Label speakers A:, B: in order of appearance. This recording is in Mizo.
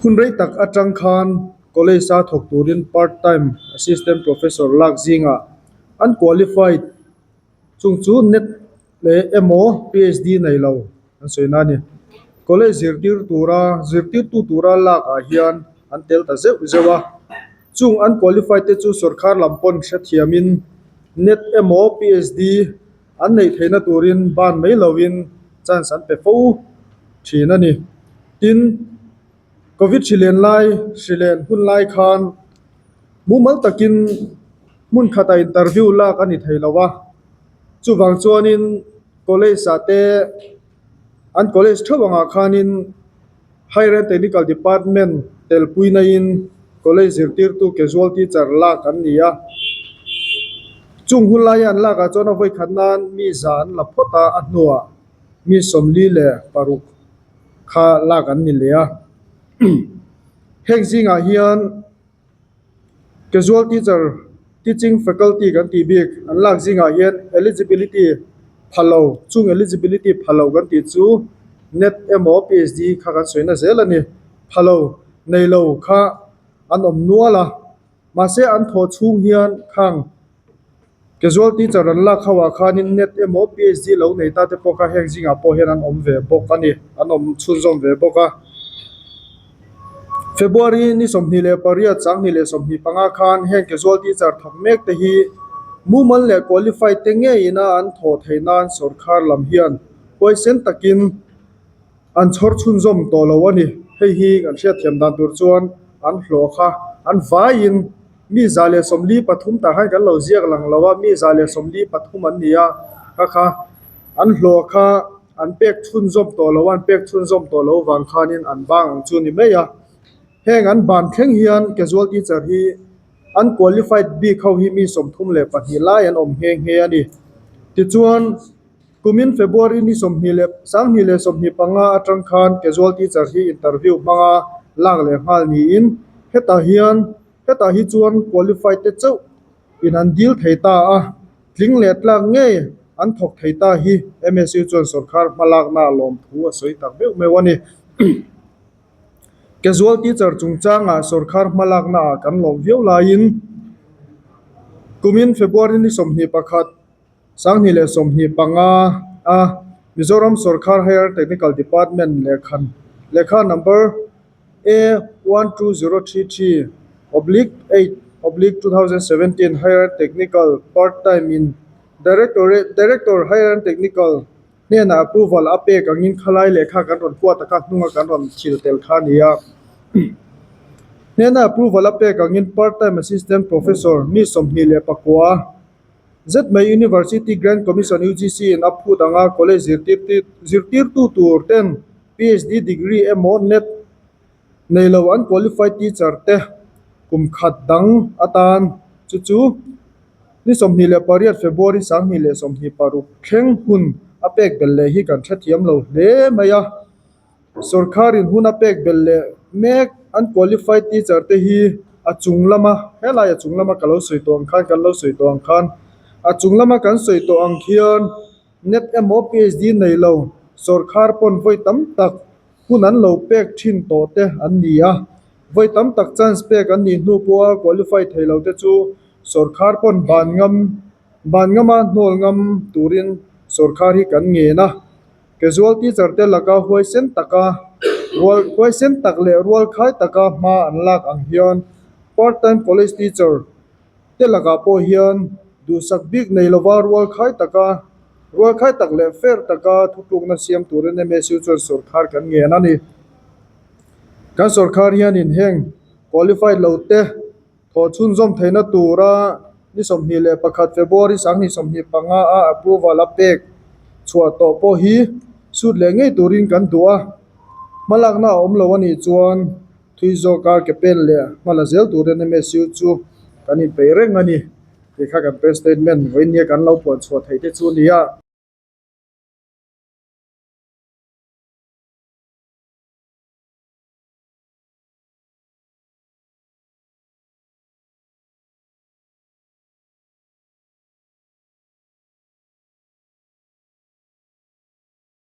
A: Hun rei tak atang khan college a thawk turin part time assistant professor lak zingah an qualified chung chu net leh emaw phd nei lo an sawi na a ni. College zirtir tura zirtirtu tura lak ah hian an tel ta zeuh zeuh a chung an qualified te chu sawrkar lam pawn hrethiamin net emaw phd an neih theihna turin ban mai lovin chance an pe fo thin a ni. Tin, Covid hri len lai hri len hun lai khan mumal takin hmun khatah interview lak a ni thei lo a, chuvang chuanin college ah te an college theuh angah khanin Higher and Technical Department telpui naiin college zirtirtu casual teacher lak an ni a, chung hun laia an lakah chuan a vawikhat nan mi za an la phawt a, a hnuah mi 46 kha lak an ni leh a. Heng zingah hian. Casual teacher, teaching faculty kan tih bik an lak zingah hian eligibility pha lo, chung eligibility pha lo kan tih chu net emaw phd kha kan sawi na zel a ni. Pha lo, nei lo kha an awm nual a, mahse an thawh chhung hian khang Casual teacher an lak ho ah khanin net emaw phd lo nei ta te pawh kha heng zingah pawh hian an awm ve bawk a ni, an awm chhunzawm ve bawk a. February ni 28 2025 khan heng casual teacher thawk mek te hi mumal leh qualified te ngeiin a an thawh theih nan sawrkar lam hian huaisen takin An chhawr chhunzawm tawh lo a ni. Hei hi kan hriatthiam dan tur chuan an hlawh kha an vaiin mi 143 tah khan kan lo ziak lang lo a, mi 143 an ni a, kha kha an hlawh kha an pek chhunzawm tawh lo a, an pek chhunzawm tawh lo vang khanin an bang ang chu ni mai a. Heng an ban thleng hian casual teacher hi an qualified bik ho hi mi 32 lai an awm nghe nghe a ni. Tichuan. Kumin February ni 20 2025 atang khan casual teacher hi interview hmanga lak leh nghal niin hetah hian hetah hi chuan qualified te chauh in an dil thei ta a, tling leh tlak ngei an thawk thei ta hi MSU chuan sawrkar hmalakna a lawm thu a sawi tak meuh meuh a ni. Casual teacher chungchangah sawrkar hmalakna ah kan lawm viau laiin kumin February ni 21, 2025 a Mizoram Sawrkar Higher Technical Department lehkhan lehkha number A 12033 oblique 8 oblique 2017 Higher Technical Part Time in Directorate Director Higher Technical hnenah approval a pek angin khalai lehkha kan rawn kuat a kha hnunga kan rawn thil tel kha a ni a. Hnena approval a pek angin Part Time Assistant Professor mi 29 Zet mai University Grant Commission, UGC, in a phut anga college zirtirtu tur ten PhD degree emaw net nei lo an qualified teacher te kum khat dang atan chu chu ni 28 February 2026 thleng hun a pek belh leh hi kan hrethiam lo hle mai a. Sawrkharin hun a pek belh leh mek an qualified teacher te hi a chung lama helai a chung lama ka lo sawi tawh ang khan kan lo sawi tawh ang khan a chung lama kan sawi tawh ang khian net emaw phd nei lo sawrkhar pawn vawi tam tak hun an lo pek thin tawh te an ni a, vawi tam tak chance pek an nih hnu pawha qualify thei lo te chu sawrkhar pawn ban ngam ban ngama hnawl ngam turin sawrkhar hi kan ngen a. Casual teacher te laka huaisen taka rual huaisen tak leh rual khai taka hma an lak ang hian part time college teacher te lakah pawh hian duhsak bik nei lova rual khai taka rual khai tak leh fair taka thutlukna siam turin MSU chuan sawrkhar kan ngen a ni. Kan sawrkhar hianin heng qualified lo te Thawh chhunzawm theihna tura ni 21 February 2025 a approval a pek chhuah tawh pawh hi sut leh ngei turin kan duh a, hmalakna a awm lo a nih chuan thui zawka ke pen leh hmala zel turin MSU chu kan inpeih reng a ni tih kha kan press statement vawiin nia kan lo puan chhuah theih te chu a ni a.